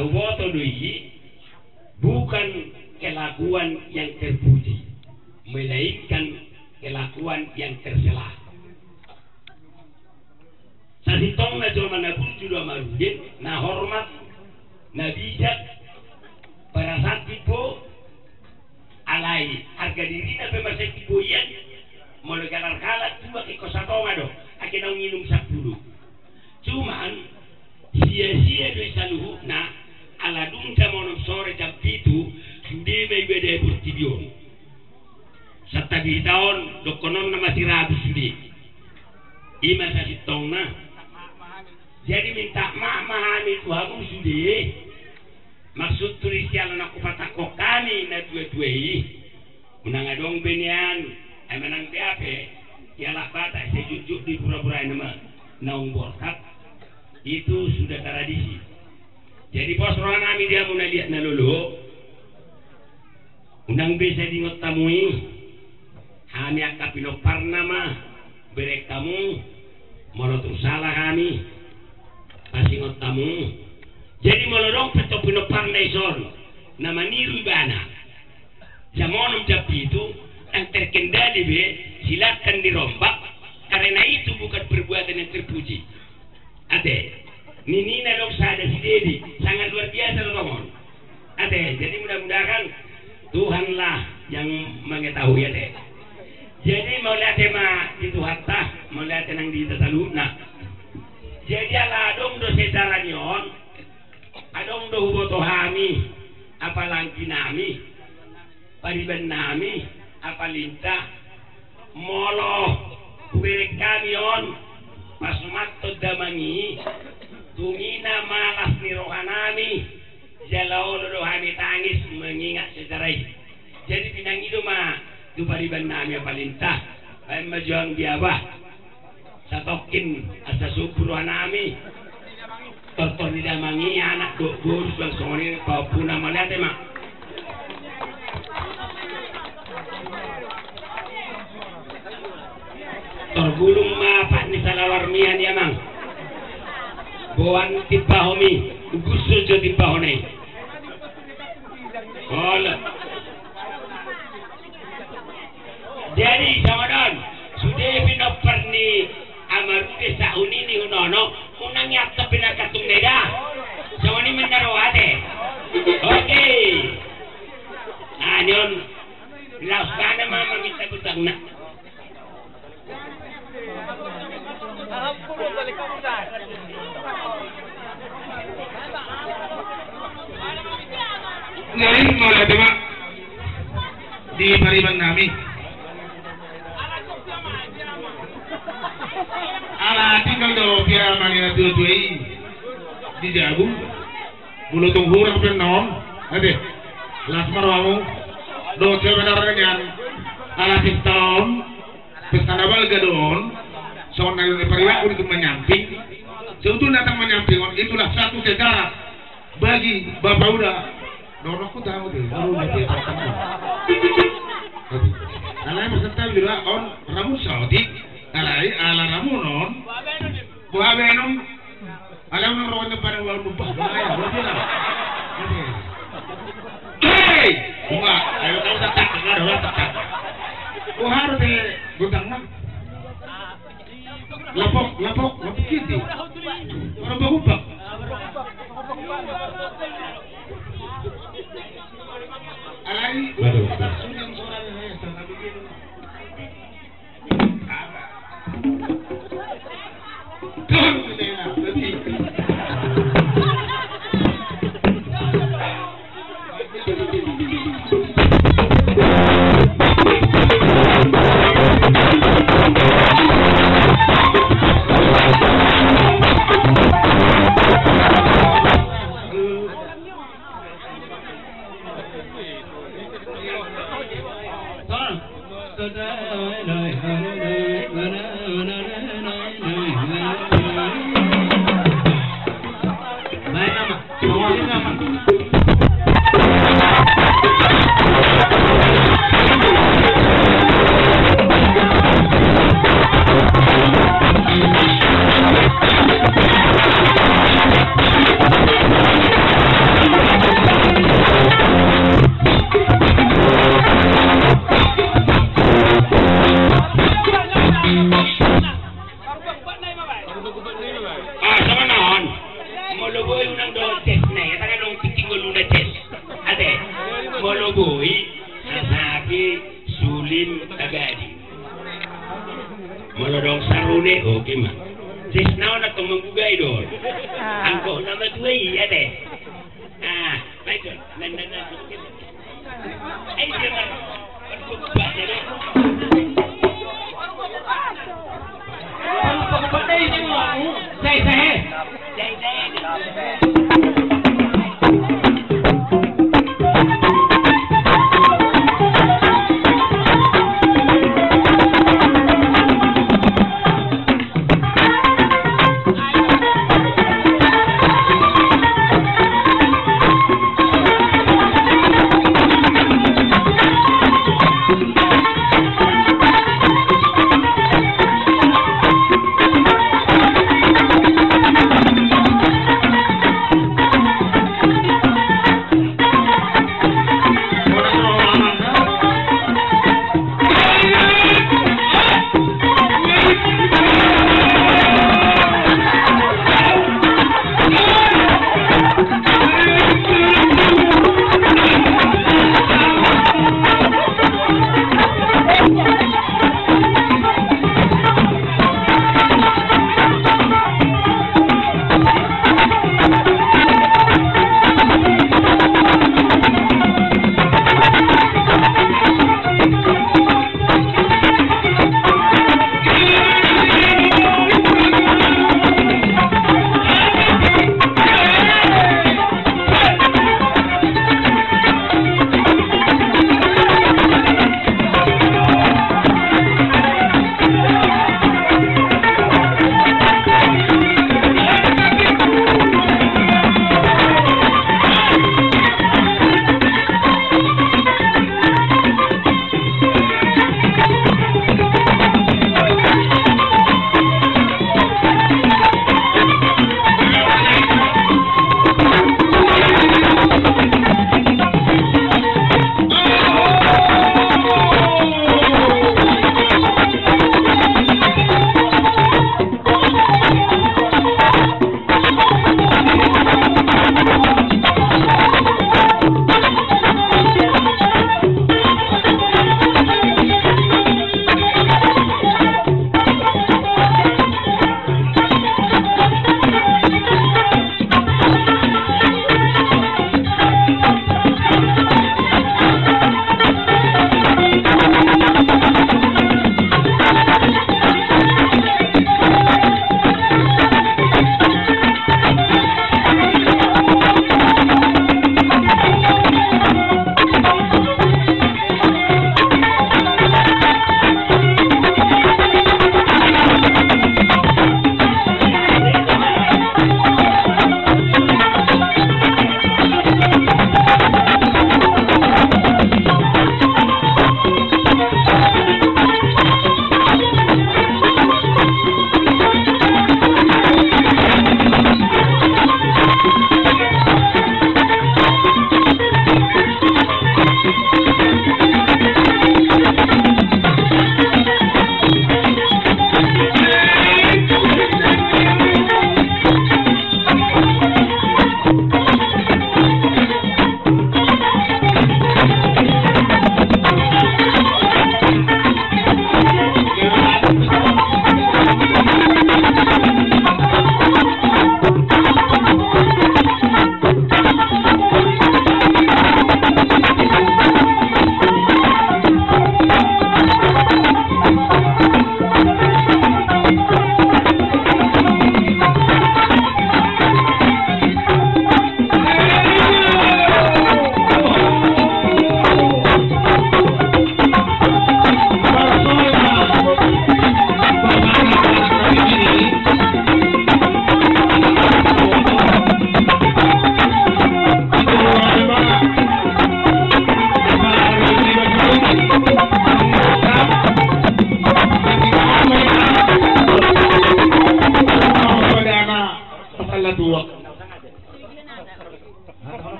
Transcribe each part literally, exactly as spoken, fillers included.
Huboto do i, bukan kelakuan yang terpuji, melainkan kelakuan yang tercela. Sasintongna jolma na burju do ama Rudin, na hormat, na bijak, parasat timbo, alai harga dirina pe marsai timbo ian, molo galar halak dua ingkon satonga do, ake naung inum sampulu. Cuman, sia-sia do i saluhutna, ala dung jam onom sore jam pitu, sude ma iba dapot portibi on. Santabi hita on, dohonon na masirabus sude. I ma sasintongna. Jadi minta maaf ma hami tu hamu sude. Maksudhu di siala na hupatangkok hami na dua-dua i. Unang adong be nian, ai manang be ape. Iala Batak sai jotjot di pura-pura i nama naung borhat. Itu sudah tradisi. Jadi pos roha nami di hamu na liat na lolo. Unang be sai diingot hamu i. Hami angka pinomparna ma bereng hamu. Molo tung sala hami, pasingot hamu. Jadi molo adong pe tong pinomparna dison na maniru ibana jam onom jam pitu, ndang terkendali be, silakan dirombak. Karena itu bukan perbuatan yang terpuji. Ate, ninna adong sada si Dedi, sangat luar biasa do tongon. Ate, jadi mudah-mudahan Tuhanlah yang mengetahui, ate. Jadi mauliate ma di Tuhanta, mauliate nang di hita saluhutna. Jadi ala adong do sejarah ni on, adong do huboto hami, apalagi nami, pariban nami, Apalinta, molo hubereng hami on, pasumathon damang i, tung i nama las ni roha nami, jala olo do hami tangis mengingat sejarah i. Jadi pinangido ma tu pariban nami Apalinta, baen ma jo anggi aba. Satongkin asa sumpu roha nami. Tortor ni damang i anak dohot boru suang songon i pahompuna, mauliate ma. Torbulung ma pat ni salawar mian i amang. Boan timpahon i, ugushon jo timpahon i. Olo. Jadi songon on, sude pinompar ni ama Rude, sahuni ni hunono, unang iantop pe na kantung na i da. Songon i ma na ro ate. Oke. Nah, ni on laos bana ma maminta gotangna. Jadi mauliate ma di pariban nami. Ala tinggal do piamana ni na tua-tua i di jabu. Molo tung hurang pe annon, ate, las ma rohamu. Dohot sebenarna nian, ala pesta on, pesta na balga do on. Songon na nidok ni paribanku di tung manyamping. Sebetulna tung manyamping on, itulah satu sejarah bagi Bapa Uda. Dohononku tahu deh, baru dia dia tahu. Alai maksudna bila on ramun saotik, alai ala ramun on. Boha be annon? Ala unang rohon na pada uang lupa. Hei! Bunga, ayo kau tak tak, tak ada tak tak. Boha do te gotangna? Lapok, lapok, lapok kiti. Orang bagubak. Alai. Waduh. Sudah suara ni, eh, sangat bikin. Molo boi unang dohot ces na i, asa adong tingki ngoluna ces. Ate, molo boi, na saki, sulim, tagadi. Molo adong sarune, oke ma. Ces na on antong manggugai do. Anggo na matua i, ate. Ah, baik, baik.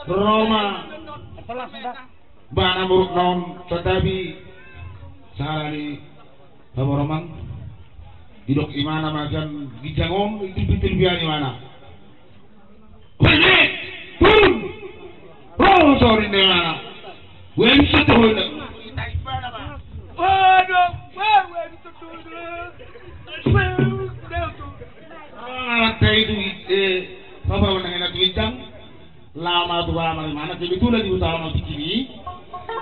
Roma. Bana muruk naon tatapi sahali ni paboromang. Didok imana ma sian ginjang on, itilpi-tilpian imana. Pede! Turun! Roho sori nena. Gue bisa tuh. Waduh, wah, gue bisa tuh. Mata itu, eh, bapak menengah itu bintang. Lama tu kamar di mana? Kebetulan di utama tinggi.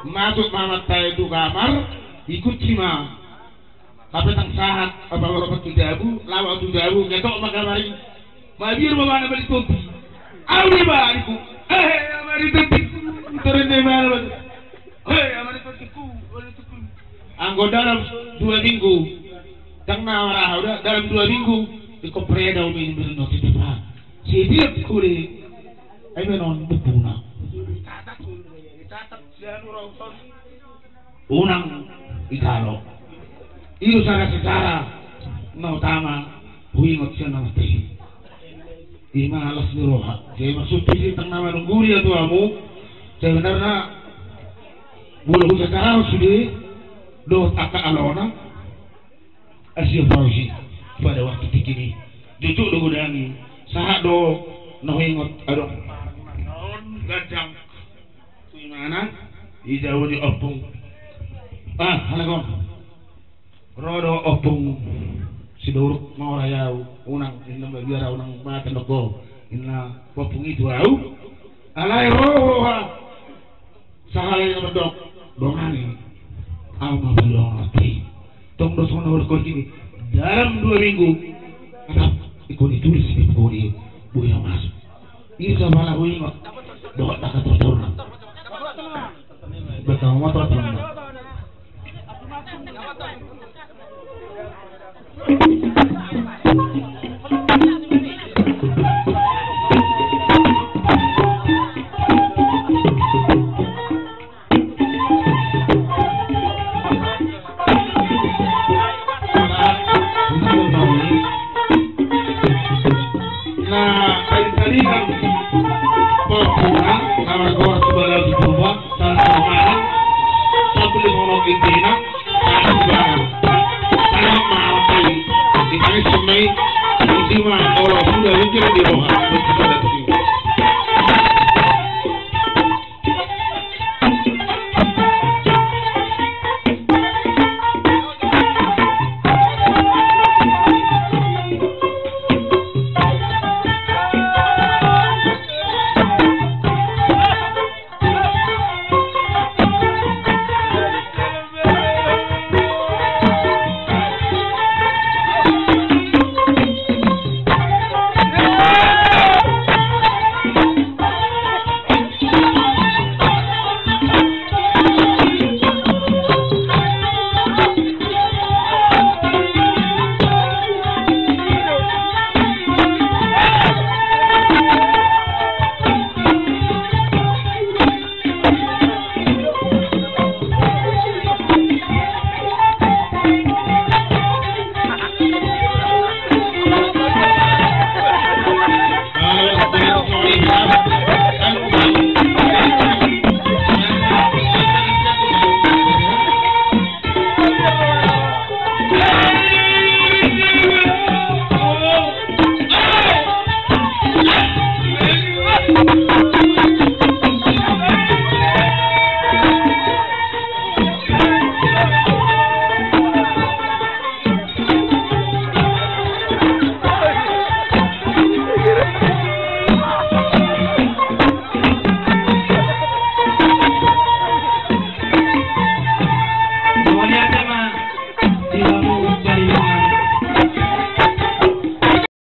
Masuk mama tai tu kamar, ikut sima. Hape tang sahat, apa baru dabu, lawa tu dabu, ketok ma kamar i. Mabiar ma bana bali topi. Au di baliku. Eh, ama di topi. Turun di mana bali. Eh, ama di topiku, bali topi. Anggo dalam dua minggu. Tang na marahau da, dalam dua minggu. Iko preda umi ni beri notice, Pak. Setiap kuli. Ai menon bukuna. Catat, catat, si anu rauton. Unang italo. I do sada sejarah na utama huingot sian na mate i. Ima las ni roha. Jadi maksud i tang na manunggu dia tu amu. Sebenarna molo husejarah sude dohot angka alona. Asi Fauzi pada waktu tingki i. Jujur do godang i. Sahat do na huingot adong. Naon gandang. Tu imana, ija uni ompung. Ah, halak on. Ro do ompung Sitorus, maurai au, unang, inna mabiar au, unang mate noko, inna ompung i tu au. Alai ro, ro ha. Sahalai na mandok, dongan i. Au ma bali dongan mate i. Tong do songon na hurkon i. Dalam dua minggu. Atap, ikon ditulis di buku i. Buya masuk. Isa pala huingot. Dohot na katortorna. Betang motor teman. Na paling-palingan pokokna na margoar tu bala di Purba, salah pokokna sambil ngomong intina, salah pokokna. Salah pokokna. Di kami semai, di sima, olo sudah mikir di roha.